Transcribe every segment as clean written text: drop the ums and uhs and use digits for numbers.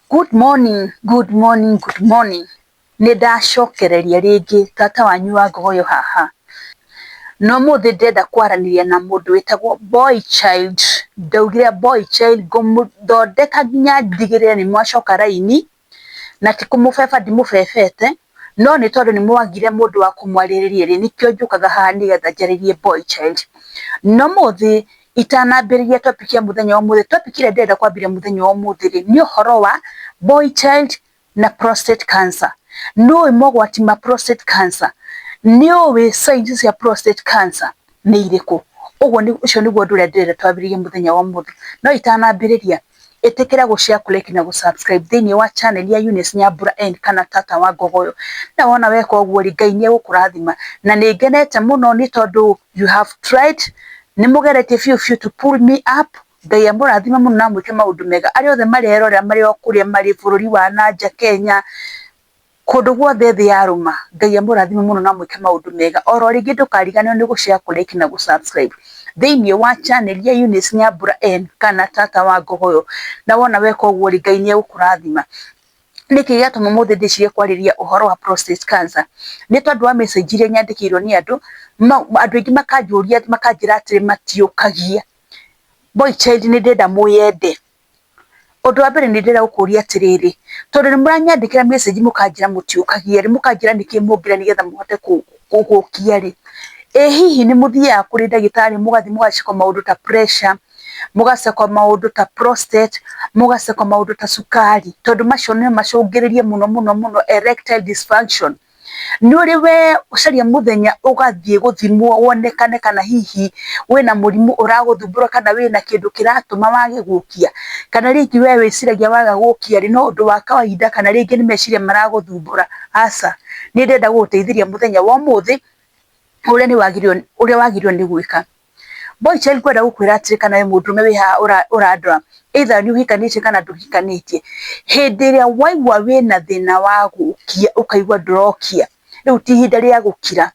Good morning, good morning, good morning. Nĩ ndacokereria rĩngĩ tata wanyu wa Ngogoyo haha. Na ũmũthĩ ndĩrenda kwaranĩria na mũndũ wĩtagwo boy child. Ndaugire boy child ngũmũthondeka nginya ndigĩrĩre nĩ mwacoka raini, na ti kũmũbeba ndimũbebete, no nĩ tondũ nĩ mwagire mũndũ wa kũmwarĩrĩria rĩ, nĩkĩo njũkaga haha nĩgetha njarĩrie boy child. Na ũmũthĩ itanambĩrĩria topic ya mũthenya wa ũmũthĩ, topic ĩrĩa ndĩrenda kwambĩrĩria mũthenya wa ũmũthĩ rĩ, nĩ ũhoro wa boy child na prostate cancer. Nĩ ũĩ mogwati ma prostate cancer? Nĩ ũĩ signs cia prostate cancer nĩ irĩkũ? Ũguo ũcio nĩguo ũndũ ũrĩa ndĩrenda twambĩrĩrie mũthenya wa ũmũthĩ. No itanambĩrĩria, ĩtĩkĩra gũ share, kũ like na gũ subscribe thĩinĩ wa channel ya Eunice Nyambura N kana tata wa Ngogoyo. Na wona weka ũguo rĩ, Ngai nĩ egũkũrathima. Na nĩ ngenete mũno nĩ tondũ you have tried, nĩ mũgeretie biũ biũ to pull me up. Ngai amũrathime mũno na amwĩke maũndũ mega. Arĩa othe marerorera marĩ o kũrĩa marĩ bũrũri wa nanja Kenya, kũndũ guothe thĩ yarũma, Ngai amũrathime mũno na amwĩke maũndũ mega. Oro rĩngĩ ndũkariganĩrwo nĩ gũ share, kũ like na gũ subscribe thĩinĩ wa channel ya Eunice Nyambura N kana tata wa Ngogoyo. Na wona weka ũguo rĩ, Ngai nĩ egũkũrathima. Nĩkĩ gĩatũma ũmũthĩ ndĩcirie kwarĩria ũhoro wa prostate cancer? Nĩ tondũ wa message iria nyandĩkĩirwo nĩ andũ, andũ aingĩ makanjũria makanjĩra atĩrĩ matiũkagia. Boy child nĩ ndĩrenda mwĩyende. Ũndũ wa mbere nĩ ndĩrenda gũkũria atĩrĩrĩ, tondũ nĩ mũranyandĩkĩra message mũkanjĩra mũtiũkagia rĩ, mũkanjĩra nĩkĩ mũngĩra nĩgetha mũhote gũkia rĩ, ĩ hihi nĩ mũthiaga kũrĩ ndagĩtarĩ mũgathiĩ mũgacekwo maũndũ ta pressure, mũgacekwo maũndũ ta prostate, mũgacekwo maũndũ ta cukari, tondũ macio no macũngĩrĩrie mũno mũno mũno erectile dysfunction. Nĩ ũrĩ we ũcaria mũthenya ũgathiĩ gũthimwo wonekane kana hihi wĩna mũrimũ ũragũthumbũra kana wĩna kĩndũ kĩratũma wage gũkia, kana rĩngĩ we wĩciragia waga gũkia rĩ no ũndũ wa kawaida kana rĩngĩ nĩ meciria maragũthumbũra. Aca, nĩ ndĩrenda gũgũteithĩria mũthenya wa ũmũthĩ ũrĩa nĩ wagĩrĩirwo ũrĩa wagĩrĩirwo nĩ gwĩka. Boy child ngwenda gũkwĩra atĩrĩ kana wĩ mũndũrũme wĩ haha ũrandora, either nĩ ũhikanĩtie kana ndũhikanĩtie, hĩndĩ ĩrĩa waigua wĩna thĩna wa gũkia ũkaigua ndũrokia, rĩu ti ihinda rĩa gũkira.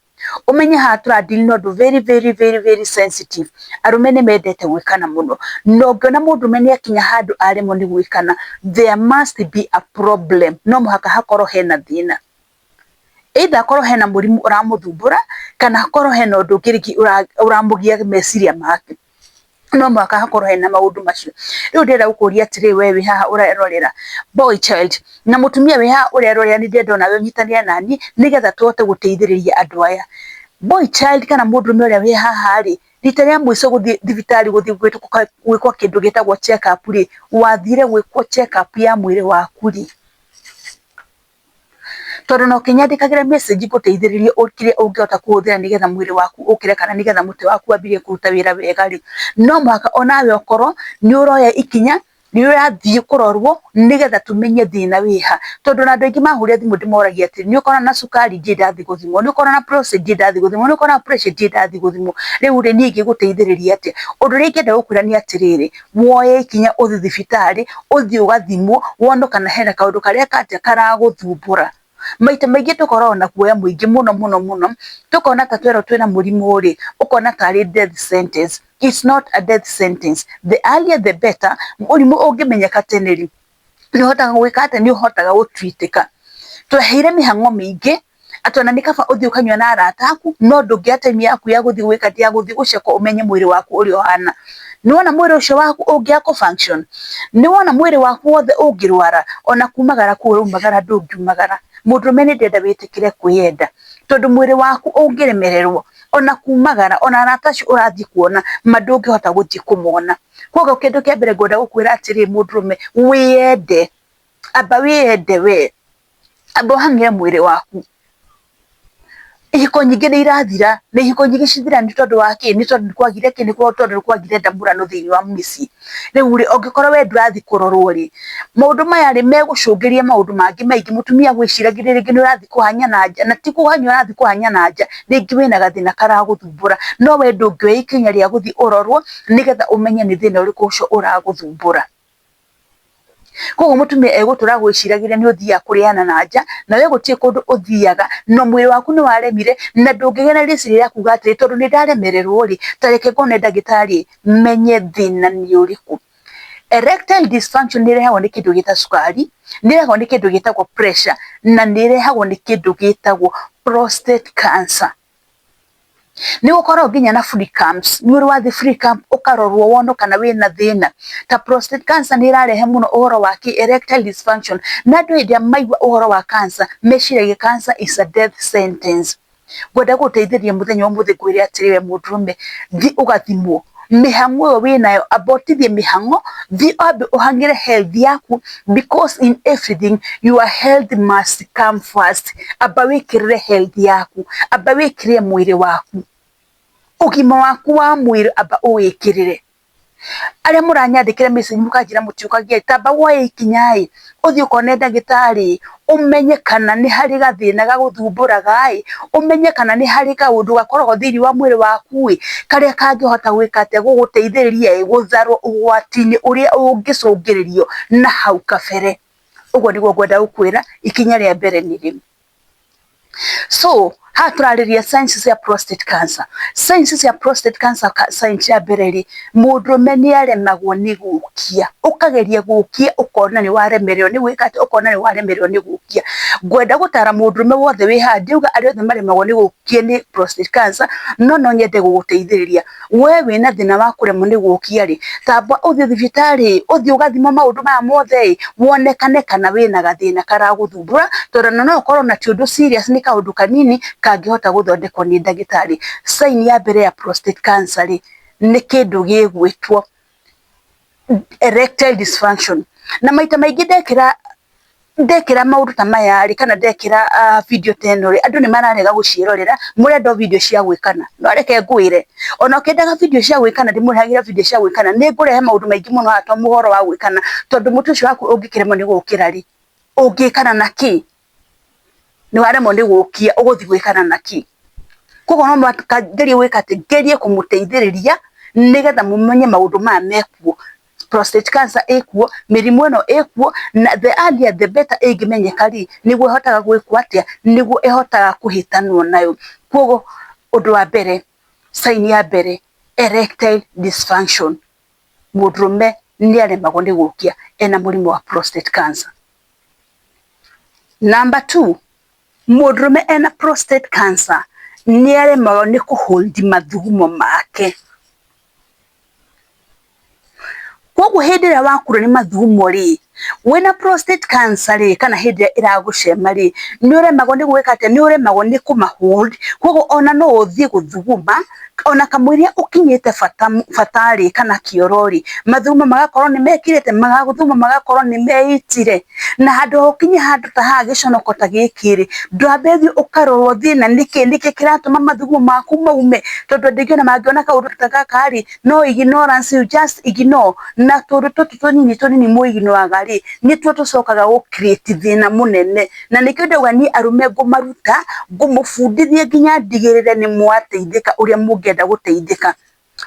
Ũmenye haha tũra deal na ũndũ very very very very sensitive. Arũme nĩ mendete gwĩkana mũno, na ũngĩona mũndũrũme nĩ akinya handũ aremwo nĩ gwĩkana, there must be a problem, no mũhaka hakorwo hena thĩna. Either hakorwo hena mũrimũ ũramũthumbũra, kana hakorwo hena ũndũ ũngĩ rĩngĩ ũramũgia meciria make. No mũhaka hakorwo hena maũndũ macio. Rĩu ndĩrenda gũkũria atĩrĩrĩ we wĩ haha ũrerorera boy child, na mũtumia wĩ haha ũrerorera nĩ ndĩrenda onawe ũnyitanĩre naniĩ nĩgetha tũhote gũteithĩrĩria andũ aya. Boy child kana mũndũrũme ũrĩa wĩ haha rĩ, rita rĩa mũico gũthiĩ thibitarĩ gũthiĩ gwĩkwo kĩndũ gĩtagwo check up rĩ, wathire gwĩkwo check up ya mwĩrĩ waku rĩ? Tondũ ona ũkĩnyandĩkagĩra message ngũteithĩrĩrie kĩrĩa ũngĩhota kũhũthĩra nĩgetha mwĩrĩ waku ũkĩre kana nĩgetha mũtwe waku wambĩrĩrie kũruta wĩra wega rĩ, no mũhaka onawe ũkorwo nĩ ũroya ikinya, nĩ ũrathiĩ kũrorwo nĩgetha tũmenye thĩna wĩha. Tondũ ona andũ aingĩ mahũrĩra thimũ ndĩmoragia atĩrĩ, nĩ ũkoragwo na cukari? Ndirĩ ndathiĩ gũthimwo. Nĩ ũkoragwo na prostate? Ndirĩ ndathiĩ gũthimwo. Nĩ ũkoragwo na pressure? Ndirĩ ndathiĩ gũthimwo. Rĩu rĩ, niĩ ingĩgũteithĩrĩria atĩa? Ũndũ ũrĩa ingĩenda gũkwĩra nĩ atĩrĩrĩ, woe ikinya ũthiĩ thibitarĩ, ũthiĩ ũgathimwo, wone kana hena kaũndũ karĩa katĩa karagũthumbũra. Maita maingĩ tũkoragwo na guoya mũingĩ mũno mũno mũno, tũkona ta twerwo twĩna mũrimũ rĩ, ũkona tarĩ death sentence. It's not a death sentence. The earlier the better. Mũrimũ ũngĩmenyeka tene rĩ, nĩ ũhotaga gwĩka atĩa? Nĩ ũhotaga gũtwitĩka. Tweheire mĩhang'o mĩingĩ atĩ ona nĩ kaba ũthiĩ ũkanyua na arata aku, no ndũngĩoya time yaku ya gũthiĩ gwĩka atĩ, ya gũthiĩ gũcekwo ũmenye mwĩrĩ waku ũrĩa ũhana. Nĩ wona mwĩrĩ ũcio waku ũngĩaga kũ function? Nĩ wona mwĩrĩ waku wothe ũngĩrwara? Ona kumagara kũu ũraumagara ndũngiumagara. Mũndũrũme nĩ ndĩrenda wĩtĩkĩre kwĩyenda, tondũ mwĩrĩ waku ũngĩremererwo ona kumagara, ona arata acio ũrathiĩ kuona ma ndũngĩhota gũthiĩ kũmona. Koguo kĩndũ kĩa mbere ngwenda gũkwĩra atĩrĩrĩ mũndũrũme, wĩyende, amba wĩyende we, amba ũhang'ĩre mwĩrĩ waku. Ihiko nyingĩ nĩ irathira, na ihiko nyingĩ cithiraga nĩ tondũ wa kĩ? Nĩ tondũ nĩ kwagire kĩ? Nĩ tondũ nĩ kwagire ndamũrano thĩinĩ wa mĩciĩ. Rĩu rĩ, ũngĩkorwo we ndũrathiĩ kũrorwo rĩ, maũndũ maya rĩ, megũcũngĩrĩria maũndũ mangĩ maingĩ. Mũtumia agwĩciragia rĩngĩ nĩ ũrathiĩ kũhanya na nja, na ti kũhanya ũrathiĩ kũhanya na nja, rĩngĩ wĩna gathĩna karagũthumbũra, no we ndũngĩoya ikinya rĩa gũthiĩ ũrorwo nĩgetha ũmenye nĩ thĩna ũrĩkũ ũcio ũragũthumbũra. Koguo mũtumia egũtũra agwĩciragĩria nĩ ũthiaga kũrĩana na nja, na we gũtirĩ kũndũ ũthiaga, na mwĩrĩ waku nĩ waremire, na ndũngĩgĩa na rĩciria rĩa kuga atĩrĩ, tondũ nĩ ndaremererwo rĩ, ta reke ngone ndagĩtarĩ menye thĩna nĩ ũrĩkũ. Erectile dysfunction nĩ ĩrehagwo nĩ kĩndũ gĩta cukari, nĩ ĩrehagwo nĩ kĩndũ gĩtagwo pressure, na nĩ ĩrehagwo nĩ kĩndũ gĩtagwo prostate cancer. Nĩ gũkoragwo nginya na free camps, nĩ ũrĩ wathiĩ free camp ũkarorwo wonwo kana wĩna thĩna. Ta prostate cancer nĩ ĩrarehe mũno ũhoro wa kĩ erectile dysfunction, na andũ hĩndĩ ĩrĩa maigua ũhoro wa cancer meciragia cancer is a death sentence. Ngwenda gũgũteithĩrĩria mũthenya wa ũmũthĩ ngwĩre atĩrĩ we mũndũrũme, thiĩ ũgathimwo mĩhang'o ĩyo wĩnayo, amba ũtithie mĩhang'o, thiĩ wambe ũhang'ĩre health yaku because in everything your health must come first. Amba wĩkĩrĩre health yaku, amba wĩkĩrĩre mwĩrĩ waku, ũgima waku wa mwĩrĩ amba ũwĩkĩrĩre. Arĩa mũranyandĩkĩra message mũkanjĩra mũtiũkagia ĩ, tamba woe ikinya ĩ, ũthiĩ ũkone ndagĩtarĩ ĩ, ũmenye kana nĩ harĩ gathĩna gagũthumbũraga ĩ, ũmenye kana nĩ harĩ kaũndũ gakoragwo thĩiniĩ wa mwĩrĩ waku ĩ, karĩa kangĩhota gwĩka atĩa, gũgũteithĩrĩria ĩ, gũtharwo ũgwati-inĩ ũrĩa ũngĩcũngĩrĩrio na hau kabere. Ũguo nĩguo ngwenda gũkwĩra ikinya rĩa mbere nĩ rĩu. So haha tũrarĩrĩria signs cia prostate cancer. Signs cia prostate cancer, signs ya mbere rĩ, mũndũrũme nĩ aremagwo nĩ gũkia, ũkageria gũkia ũkona nĩ waremererwo nĩ gwĩka atĩa, ũkona nĩ waremererwo nĩ gũkia. Ngwenda gũtara mũndũrũme wothe wĩ haha, ndiauga arĩa othe maremagwo nĩ gũkia nĩ prostate cancer, no no nyende gũgũteithĩrĩria. We wĩna thĩna wa kũremwo nĩ gũkia rĩ, tamba ũthiĩ thibitarĩ, ũthiĩ ũgathimwo maũndũ maya mothe ĩ, wonekane kana wĩna gathĩna karagũthumbũra, tondũ ona no ũkorwo na ti ũndũ serious nĩ kaũndũ kanini kangĩhota gũthondekwo nĩ ndagĩtarĩ. Sign ya mbere ya prostate cancer rĩ, nĩ kĩndũ gĩgwĩtwo erectile dysfunction. Na maita maingĩ ndekĩra ndekĩra maũndũ ta maya rĩ, kana ndekĩra video ta ĩno rĩ, andũ nĩ mararega gũciĩrorera, mũrenda o video cia gwĩkana. No reke ngwĩre, ona ũkĩendaga video cia gwĩkana, ndĩmũrehagĩra video cia gwĩkana, nĩ ngũrehe maũndũ maingĩ mũno haha to ũhoro wa gwĩkana, tondũ mũtwe ũcio waku ũngĩkĩremwo nĩ gũkĩra rĩ, ũngĩkana na kĩ? Nĩ waremwo nĩ gũkia, ũgũthiĩ gwĩkana na kĩ? Koguo no mũhaka ngerie gwĩka atĩ, ngerie kũmũteithĩrĩria nĩgetha mũmenye maũndũ maya mekuo. Prostate cancer ĩkuo, mĩrimũ ĩno ĩkuo, na the earlier the better ĩngĩmenyeka rĩ, nĩguo ĩhotaga gwĩkwo atĩa, nĩguo ĩhotaga kũhĩtanwo nayo. Koguo ũndũ wa mbere, sign ya mbere, erectile dysfunction, mũndũrũme nĩ aremagwo nĩ gũkia ena mũrimũ wa prostate cancer. Number two, mũndũrũme ena prostate cancer nĩ aremagwo nĩ kũ hold mathugumo make. Koguo hĩndĩ ĩrĩa wakura nĩ mathugumo rĩ, wĩna prostate cancer rĩ, kana hĩndĩ ĩrĩa ĩragũcema rĩ, nĩ ũremagwo nĩ gwĩka atĩa, nĩ ũremagwo nĩ kũma hold, koguo ona no ũthiĩ gũthuguma, ona kamũira ũkinyĩte bata bata rĩ, kana kĩoro rĩ, mathugumo magakorwo nĩ mekirĩte, mathugumo magakorwo nĩ meitire, na handũ ha ũkinye handũ ta haha gĩconoko ta gĩkĩ rĩ, ndwambe ũthiĩ ũkarorwo thĩna nĩkĩ, nĩkĩ kĩratũma mathugumo maku maume, tondũ andũ aingĩ ona mangĩona kaũndũ ta gaka rĩ, no ignorance, you just ignore, na tũndũ tũtũ tũnini tũnini mũ ignore ga rĩ, nĩtuo tũcokaga gũ create thĩna mũnene, na nĩkĩo ndauga niĩ arũme ngũmaruta, ngũmũbundithia nginya ndigĩrĩre nĩ mwateithĩka ũrĩa mũngĩenda gũteithĩka.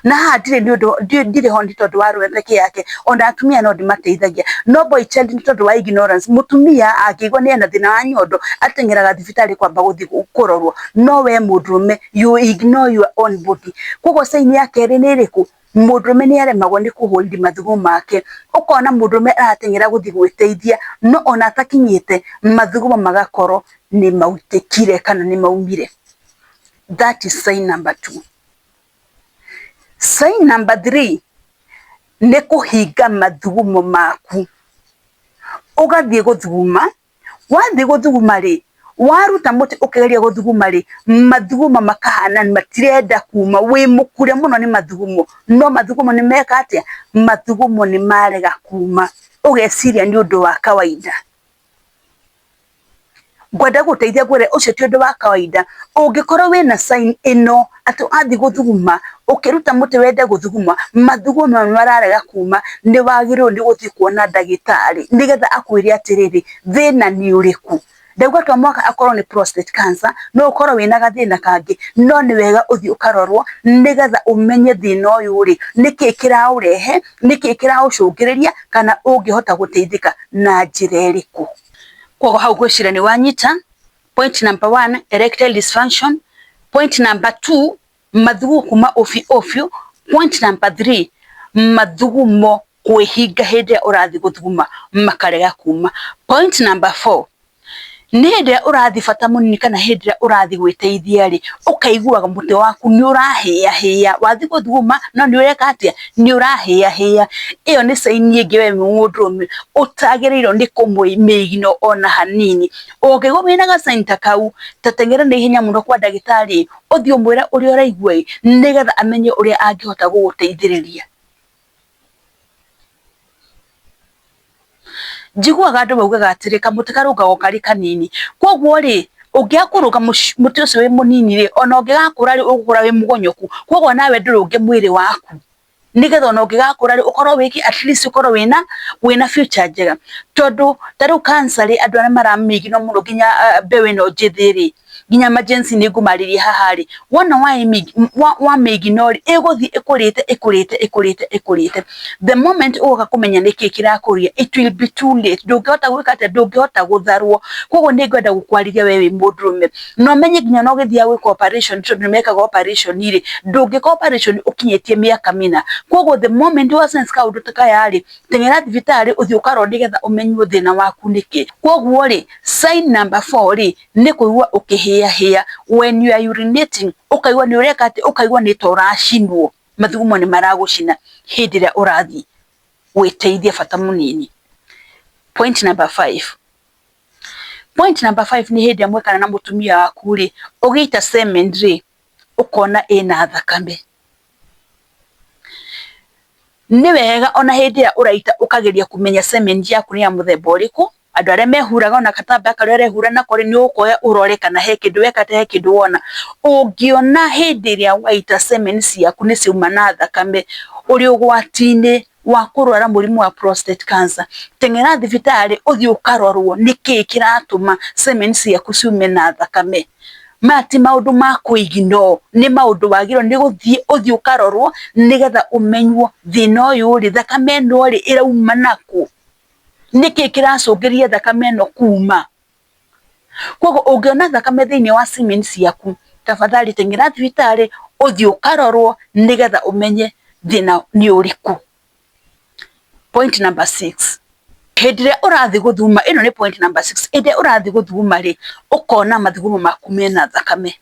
Na haha ndirĩ nĩ ũndũ, ndirĩ ho nĩ tondũ wa arũme peke yake, ona atumia no ndĩmateithagia, no boy child nĩ tondũ wa ignorance, mũtumia angĩigua nĩ ena thĩna wa nyondo, ateng'eraga thibitarĩ kwamba gũthiĩ kũrorwo, no we mũndũrũme you ignore your own body. Koguo sign ya kerĩ nĩ ĩrĩkũ? Mũndũrũme nĩ aremagwo nĩ kũ hold mathugumo make, ũkona mũndũrũme arateng'era gũthiĩ gwĩteithia, no ona atakinyĩte mathugumo magakorwo nĩ maitĩkire kana nĩ maumire. That is sign number two. Sign number three, nĩ kũhinga mathugumo maku, ũgathiĩ gũthuguma, wathiĩ gũthuguma rĩ, waruta mũtĩ ũkĩgeria gũthuguma rĩ, mathugumo makahana matirenda kuma, wĩ mũkure mũno nĩ mathugumo, no mathugumo nĩ meka atĩa, mathugumo nĩ marega kuma, ũgeciria nĩ ũndũ wa kawaida. Ngwenda gũgũteithia ngwĩre ũcio ti ũndũ wa kawaida, ũngĩkorwo wĩna sign ĩno atĩ wathiĩ gũthuguma, ũkĩruta mũtĩ wende gũthuguma, mathugumo mararega kuma, nĩ wagĩrĩirwo nĩ gũthiĩ kuona ndagĩtarĩ, nĩgetha akwĩre atĩrĩrĩ, thĩna nĩ ũrĩkũ. Ndauga to mũhaka akorwo nĩ prostate cancer, no ũkorwo wĩna gathĩna kangĩ, no nĩ wega ũthiĩ ũkarorwo, nĩgetha ũmenye thĩna ũyũ rĩ, nĩkĩ kĩraũrehe, nĩkĩ kĩraũcũngĩrĩria, kana ũngĩhota gũteithĩka na njĩra ĩrĩkũ. Koguo hau ngwĩciria nĩ wanyita, point number one, erectile dysfunction, point number two, mathugumo kuma ovyo ovyo, point number three, mathugumo Kwĩhinga hĩndĩ ĩrĩa ũrathiĩ gũthuguma makarega kuma. Point number 4, nĩ hĩndĩ ĩrĩa ũrathiĩ bata mũnini kana hĩndĩ ĩrĩa ũrathiĩ gwĩteithia rĩ, ũkaiguaga mũtwe waku nĩ ũrahĩahĩa, wathiĩ gũthuguma no nĩ ũreka atĩa, nĩ ũrahĩahĩa. Ĩyo nĩ sign ĩngĩ we mũndũrũme ũtagĩrĩirwo nĩ kũmĩ ignore ona hanini. Ũngĩigua wĩna ga sign ta kau, ta teng'era na ihenya mũno kwa ndagĩtarĩ, ũthiĩ ũmwĩre ũrĩa ũraigua ĩ, nĩgetha amenye ũrĩa angĩhota gũgũteithĩrĩria. Njiguaga andũ maugaga atĩrĩ, kamũtĩ karũngagwo karĩ kanini, koguo rĩ, ũngĩaga kũrũnga mũtĩ ũcio wĩ mũnini rĩ, ona ũngĩgakũra rĩ, ũgũkũra wĩ mũgonyoku, koguo nawe ndũrũnge mwĩrĩ waku, nĩgetha ona ũngĩgakũra rĩ, ũkorwo wĩkĩ, at least ũkorwo wĩna future njega. Tondũ ta rĩu cancer rĩ, andũ arĩa maramĩ ignore mũno nginya mbeũ ĩno njĩthĩ rĩ, nginya ma Gen Z nĩ ngũmarĩria haha rĩ, wona wamĩ ignore rĩ, ĩgũthiĩ ĩkũrĩte ĩkũrĩte ĩkũrĩte ĩkũrĩte. The moment ũgoka kũmenya nĩkĩ kĩrakũria, it will be too late. Ndũngĩhota gwĩka atĩa, ndũngĩhota gũtharwo. Koguo nĩ ngwenda gũkwarĩria we wĩ mũndũrũme, na ũmenye nginya ona ũgĩthiaga gwĩka operation, tondũ nĩ mekaga operation rĩ, ndũngĩka operation ũkinyĩtie mĩaka mĩna. Koguo the moment wa sense kaũndũ ta kaya rĩ, teng'era thibitarĩ ũthiĩ ũkarorwo nĩgetha ũmenywo thĩna waku nĩkĩ. Koguo rĩ, sign number 4 rĩ, nĩ kũigua ũkĩhĩahĩa when you are urinating, ũkaigua nĩ ũreka atĩ, ũkaigua nĩ ta ũracinwo, mathugumo nĩ maragũcina hĩndĩ ĩrĩa ũrathiĩ gwĩteithia bata mũnini. Point number 5. Point number 5 nĩ hĩndĩ ĩrĩa mwekana na mũtumia waku rĩ, ũgĩita semen rĩ, ũkona ĩna thakame. Nĩ wega ona hĩndĩ ĩrĩa ũraita ũkageria kũmenya semen yaku nĩ ya mũthemba ũrĩkũ. Andũ arĩa mehuraga ona gatambaya karĩa ũrehura nako rĩ, nĩ ũkoya ũrore kana he kĩndũ weka atĩa, he kĩndũ wona. Ũngĩona hĩndĩ ĩrĩa waita semen ciaku nĩ ciauma na thakame, ũrĩ ũgwati-inĩ wa kũrwara mũrimũ wa prostate cancer. Teng'era thibitarĩ ũthiĩ ũkarorwo nĩkĩĩ kĩratũma semen ciaku ciume na thakame. Maya ti maũndũ ma kũ ignore, nĩ maũndũ wagĩrĩirwo nĩ gũthiĩ ũthiĩ ũkarorwo nĩgetha ũmenywo thĩna ũyũ rĩ, thakame ĩno rĩ, ĩrauma nakũ, nĩkĩĩ kĩracũngĩrĩria thakame ĩno kuma. Koguo ũngĩona thakame thĩinĩ wa semen ciaku, tafadhali teng'era thibitarĩ ũthiĩ ũkarorwo nĩgetha ũmenye thĩna nĩ ũrĩkũ. Point number 6, hĩndĩ ĩrĩa ũrathiĩ gũthuguma, ĩno nĩ point number 6, hĩndĩ ĩrĩa ũrathiĩ gũthuguma rĩ, ũkona mathugumo maku mena thakame.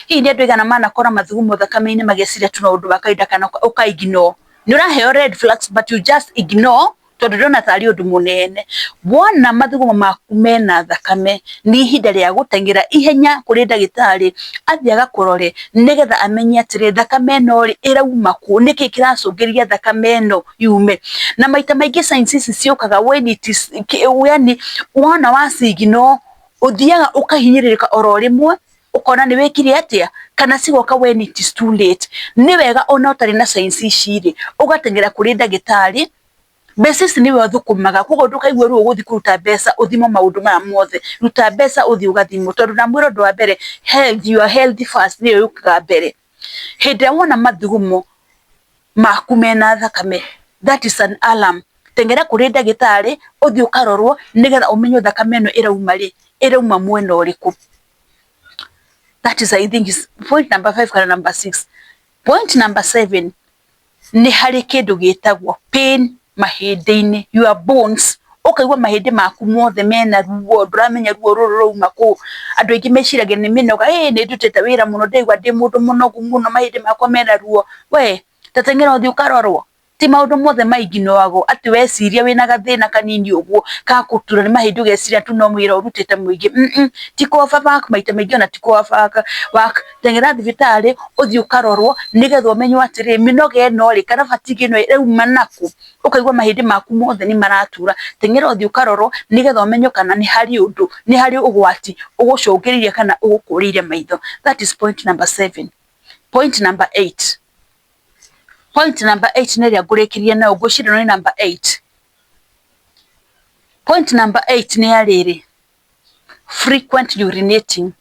Hihi nĩ andũ aigana manakora mathugumo thakame-inĩ mageciria tu no ũndũ wa kawaida kana ũka ignore? Nĩ ũraheo red flags but you just ignore tondũ ndũrona tarĩ ũndũ mũnene. Wona mathugumo maku mena thakame, nĩ ihinda rĩa gũteng'era ihenya kũrĩ ndagĩtarĩ, athiĩ agakũrore nĩgetha amenye atĩrĩ, thakame ĩno rĩ, ĩrauma kũ, nĩkĩ kĩracũngĩrĩria thakame ĩno yume. Na maita maingĩ signs ici ciũkaga when it is, yani wona waci ignore, ũthiaga ũkahinyĩrĩrĩka oro rĩmwe, ũkona nĩ wĩkire atĩa, kana cigoka when it is too late. Nĩ wega ona ũtarĩ na signs ici rĩ, ũgateng'era kũrĩ ndagĩtarĩ. Mbeca ici nĩwe ũthũkũmaga, koguo ndũkaigue ruo ũgũthiĩ kũruta mbeca ũthimwo maũndũ maya mothe. Ruta mbeca ũthiĩ ũgathimwo, tondũ ndamwĩra ũndũ wa mbere, health, your health first nĩyo yũkaga mbere. Hĩndĩ ĩrĩa wona mathugumo maku mena thakame, that is an alarm. Teng'era kũrĩ ndagĩtarĩ ũthiĩ ũkarorwo nĩgetha ũmenye thakame ĩno ĩrauma rĩ, ĩrauma mwena ũrĩkũ. That is, I think, is point number 5 kana number 6. Point number 7, nĩ harĩ kĩndũ gĩtagwo pain mahĩndĩ-inĩ, your bones, ũkaigua mahĩndĩ maku mothe mena ruo, ndũramenya ruo rũrũ rũrauma kũ. Andũ aingĩ meciragia nĩ mĩnoga, ĩ nĩ ndutĩte wĩra mũno, ndĩraigua ndĩ mũndũ mũnogu mũno, mahĩndĩ makwa mena ruo. We ta teng'era ũthiĩ ũkarorwo. Ti maũndũ mothe maiginoagwo atĩ weciria wĩna gathĩna kanini ũguo ka gũturwo nĩ mahĩndĩ ũgeciria tu no wĩra ũrutĩte mũingĩ. Ti kũ overwork, maita maingĩ ona ti kũ overwork. Teng'era thibitarĩ ũthiĩ ũkarorwo nĩgetha ũmenywo atĩrĩ, mĩnoga ĩno rĩ, kana fatigue ĩno ĩrauma nakũ. Ũkaigua mahĩndĩ maku mothe nĩ maratura. Teng'era ũthiĩ ũkarorwo nĩgetha ũmenye kana nĩ harĩ ũndũ, nĩ harĩ ũgwati ũgũcũngĩrĩirie kana ũgũkũrĩire maitho. That is point number 7. Point number 8. Point number 8 nĩ ĩrĩa ngũrĩkĩria nayo, ngwĩciria ĩno nĩ number 8. Point number 8 nĩ ya rĩrĩ, frequent urinating.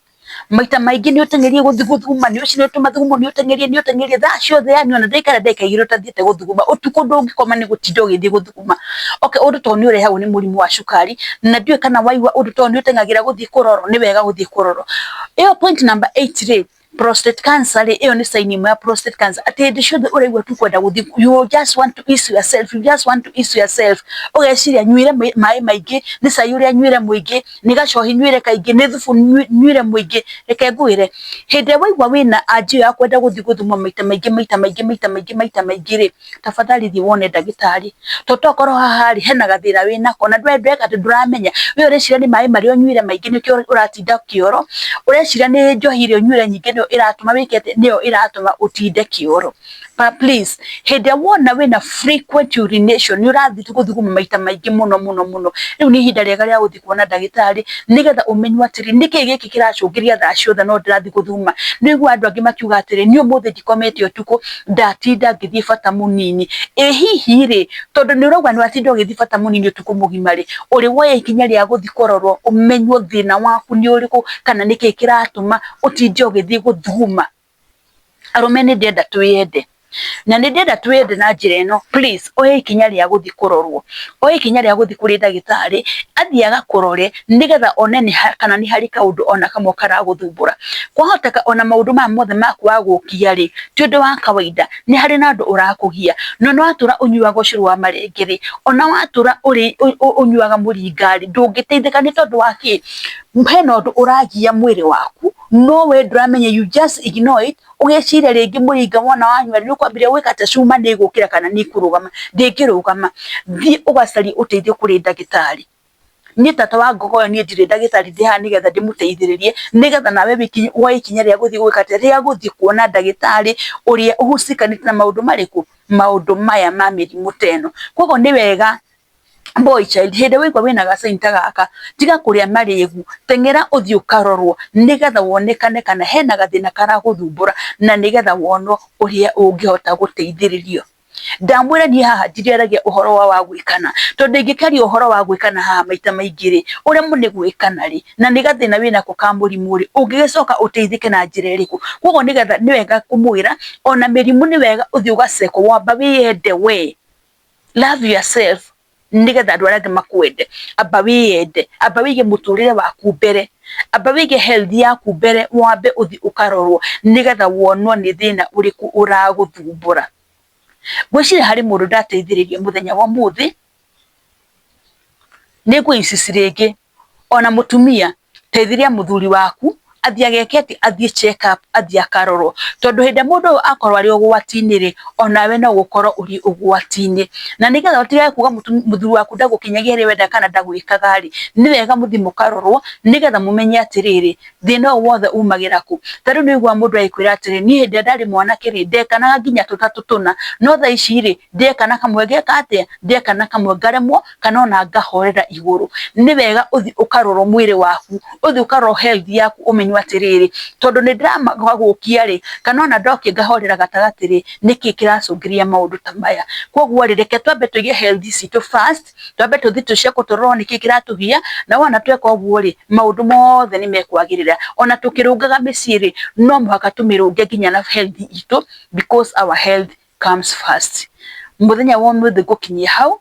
Maita maingĩ nĩ ũteng'erie gũthiĩ gũthuguma, nĩ ũcinĩtwo mathugumo, nĩ ũteng'erie, nĩ ũteng'erie thaa ciothe, yani ona ndũikara ndagĩka 2 ũtathiĩte gũthuguma, ũtukũ ndũngĩkoma nĩ gũtinda ũgĩthiĩ gũthuguma. Okay, ũndũ ta ũyũ nĩ ũrehagwo nĩ mũrimũ wa cukari, na ndiũĩ kana waigua ũndũ ta ũyũ nĩ ũteng'agĩra gũthiĩ kũrorwo, nĩ wega gũthiĩ kũrorwo. Ĩyo point number 8 rĩ, Prostate cancer rĩ, ĩyo nĩ sign ĩmwe ya prostate cancer, atĩ hĩndĩ ciothe ũraigua tu kwenda gũthiĩ, you just want to ease yourself, you just want to ease yourself, ũgeciria nyuire maĩ maingĩ, nĩ cai ũrĩa nyuire mũingĩ, nĩ gacohi nyuire kaingĩ, nĩ thubu nyuire mũingĩ. Reke ngwĩre, hĩndĩ ĩrĩa waigua wĩna anja ĩyo ya kwenda gũthiĩ gũthuma maita maingĩ maita maingĩ maita maingĩ maita maingĩ rĩ, tafadhali thiĩ wone ndagĩtarĩ, tondũ tokorwo haha rĩ, hena gathĩna wĩnako na ndweka atĩ ndũramenya, we ũreciria nĩ maĩ marĩa ũnyuire maingĩ nĩkĩo ũratinda kĩoro, ũreciria nĩ njohi ĩrĩa ũnyuire nyingĩ nĩyo ĩratũma wĩke atĩ, nĩyo ĩratũma ũtinde kĩoro. But please, hĩndĩ ĩrĩa wona wĩna frequent urination, nĩ ũrathiĩ gũthuguma maita maingĩ mũno mũno mũno, rĩu nĩ ihinda rĩega rĩa gũthiĩ kuona ndagĩtarĩ, nĩgetha ũmenywo atĩrĩ, nĩkĩ gĩkĩ kĩracũngĩrĩria thaa ciothe no ndĩrathiĩ gũthuguma. Nĩ ũiguaga andũ angĩ makiuga atĩrĩ, niĩ ũmũthĩ ndikomete ũtukũ, ndatinda ngĩthiĩ bata mũnini. Ĩ hihi rĩ, tondũ nĩ ũrauga nĩ watinda ũgĩthiĩ bata mũnini ũtukũ mũgima rĩ, ũrĩ woya ikinya rĩa gũthiĩ kũrorwo ũmenywo thĩna waku nĩ ũrĩkũ, kana nĩkĩ kĩratũma ũtinde ũgĩthiĩ gũthuguma? Arũme nĩ ndĩrenda twĩyende, na nĩ ndĩrenda twĩyende na njĩra ĩno, please oya ikinya rĩa gũthiĩ kũrorwo, oya ikinya rĩa gũthiĩ kũrĩ ndagĩtarĩ, athiĩ agakũrore nĩgetha one kana nĩ harĩ kaũndũ ona kamwe karagũthumbũra. Kwahoteka ona maũndũ maya mothe ma kwaga gũkia rĩ, ti ũndũ wa kawaida, nĩ harĩ na ũndũ ũrakũgia, na ona watũra ũnyuaga ũcũrũ wa marenge rĩ, ona watũra ũnyuaga mũringa rĩ, ndũngĩteithĩka nĩ tondũ wa kĩ? Hena ũndũ ũragia mwĩrĩ waku, no we ndũramenya, you just ignore it, ũgeciria rĩngĩ mũringa wona wanyua nĩ ũkwambĩrĩria gwĩka atĩ cuma nĩ ĩgũkĩra kana nĩ ĩkũrũgama, ndĩngĩrũgama. Thiĩ ũgacarie ũteithio kũrĩ ndagĩtarĩ. Niĩ tata wa Ngogoyo niĩ ndirĩ ndagĩtarĩ, ndĩ haha nĩgetha ndĩmũteithĩrĩrie, nĩgetha nawe woe ikinya rĩa gũthiĩ gwĩka atĩa, rĩa gũthiĩ kuona ndagĩtarĩ ũrĩa ũhucikanĩte na maũndũ marĩkũ, maũndũ maya ma mĩrimũ ta ĩno. Koguo nĩ wega boy child, hĩndĩ ĩrĩa waigua wĩna ga sign ta gaka, tiga kũrĩa marĩgu, teng'era ũthiĩ ũkarorwo nĩgetha wonekane kana hena gathĩna karagũthumbũra, na nĩgetha wonwo ũrĩa ũngĩhota gũteithĩrĩrio. Ndamwĩra niĩ haha ndirĩaragia ũhoro wa gwĩkana, tondũ ingĩkĩaria ũhoro wa gwĩkana haha maita maingĩ rĩ, ũremwo nĩ gwĩkana rĩ, na nĩ gathĩna wĩnako ka mũrimũ rĩ, ũngĩgĩcoka ũteithĩke na njĩra ĩrĩkũ? Koguo nĩgetha nĩ wega kũmwĩra, ona mĩrimũ nĩ wega ũthiĩ ũgacekwo, wamba wĩyende we, love yourself, nĩgetha andũ arĩa angĩ makwende. Amba wĩyende, amba wĩige mũtũrĩre waku mbere, amba wĩige health yaku mbere, wambe ũthiĩ ũkarorwo nĩgetha wonwo nĩ thĩna ũrĩkũ ũragũthumbũra. Ngwĩciria harĩ mũndũ ndateithĩrĩria mũthenya wa ũmũthĩ, nĩ ngũ insist rĩngĩ, ona mũtumia teithĩrĩria mũthuri waku athiĩ ageke atĩ, athiĩ check up, athiĩ akarorwo, tondũ hĩndĩ ĩrĩa mũndũ ũyũ akorwo arĩ ũgwati-inĩ rĩ, onawe no ũgũkorwo ũrĩ ũgwati-inĩ. Na nĩgetha ũtigage kuga mũthuri waku ndagũkinyagia harĩa wenda kana ndagwĩkaga rĩ, nĩ wega mũthiĩ mũkarorwo nĩgetha mũmenye atĩrĩrĩ, thĩna ũyũ wothe umagĩra kũ. Ta rĩu nĩ ũiguaga mũndũ agĩkwĩra atĩrĩrĩ, niĩ hĩndĩ ĩrĩa ndarĩ mwanake rĩ, ndekanaga nginya tũtatũ tũna, no thaa ici rĩ, ndekana kamwe ngeka atĩa, ndekana kamwe ngaremwo kana ona ngahorera igũrũ. Nĩ wega ũthiĩ ũkarorwo mwĩrĩ waku, ũthiĩ ũkarorwo health yaku ũmenywo atĩrĩrĩ, tondũ nĩ ndĩramaga gũkia rĩ, kana ona ndokia ngahorera gatagatĩ rĩ, nĩkĩ kĩracũngĩrĩria maũndũ ta maya. Koguo rĩ, reke twambe tũige health citũ first, twambe tũthiĩ tũcekwo tũrorwo nĩkĩ kĩratũgia, na wona tweka ũguo rĩ, maũndũ mothe nĩ mekwagĩrĩra. Ona tũkĩrũngaga mĩciĩ rĩ, no mũhaka tũmĩrũnge nginya na health itũ, because our health comes first. Mũthenya wa ũmũthĩ ngũkinyia hau,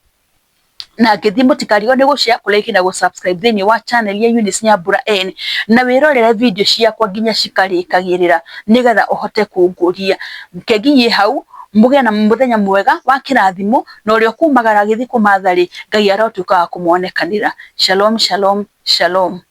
na ngĩthiĩ mũtikarigwo nĩ gũ share, kũ like na gũ subscribe thĩinĩ wa channel ya Eunice Nyambura N, na wĩrorere video ciakwa nginya cikarĩkagĩrĩra nĩgetha ũhote kũngũria. Reke nginyie hau, mũgĩe na mũthenya mwega wa kĩrathimo, na ũrĩa ũkumagara agĩthiĩ kũmatha rĩ, Ngai arotuĩka wa kũmonekanĩra. Shalom, shalom, shalom.